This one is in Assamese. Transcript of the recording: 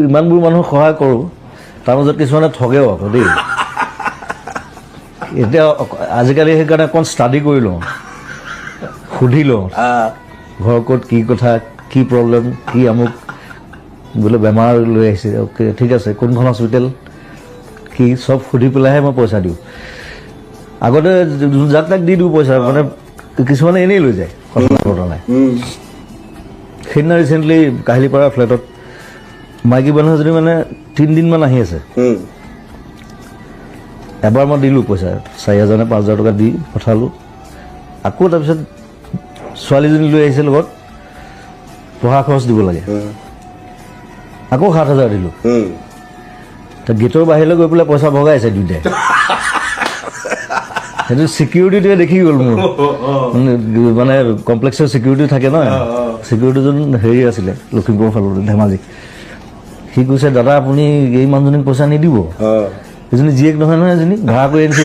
ইমানবোৰ মানুহক সহায় কৰোঁ, তাৰ মাজত কিছুমানে ঠগেও আকৌ দেই। এতিয়া আজিকালি সেইকাৰণে অকণ ষ্টাডি কৰি লওঁ, সুধি লওঁ, ঘৰ ক'ত, কি কথা, কি প্ৰব্লেম, কি আমুক, বোলে বেমাৰ লৈ আহিছে, অ'কে ঠিক আছে, কোনখন হস্পিটেল কি, চব সুধি পেলাইহে মই পইচা দিওঁ। আগতে যাক তাক দি দিওঁ পইচা, মানে কিছুমানে এনেই লৈ যায়, কথা বতৰা নাই। সেইদিনা ৰিচেণ্টলি কাহিলীপাৰা ফ্লেটত মাইকী মানুহ এজনী মানে 3 দিনমান আহি আছে। এবাৰ মই দিলোঁ পইচা, 4000 নে 5000 টকা দি পঠালোঁ। আকৌ তাৰপিছত ছোৱালীজনী লৈ আহিছে লগত, পঢ়া খৰচ দিব লাগে, আকৌ 7000 দিলোঁ। গেটৰ বাহিৰলৈ গৈ পেলাই পইচা ভগাইছে দুইটাই। সেইটো চিকিউৰিটিটোৱে দেখি গ'ল মোৰ, মানে কমপ্লেক্সৰ চিকিউৰিটি থাকে নহয়, চিকিউৰিটিজন হেৰি আছিলে লখিমপুৰৰ ফালৰ, ধেমাজি। সি কৈছে, "দাদা, আপুনি এই মানুহজনীক পইচা নিদিব, এজনী জীয়েক নহয় নহয়, এজনী ভাড়া কৰি আনিছে।"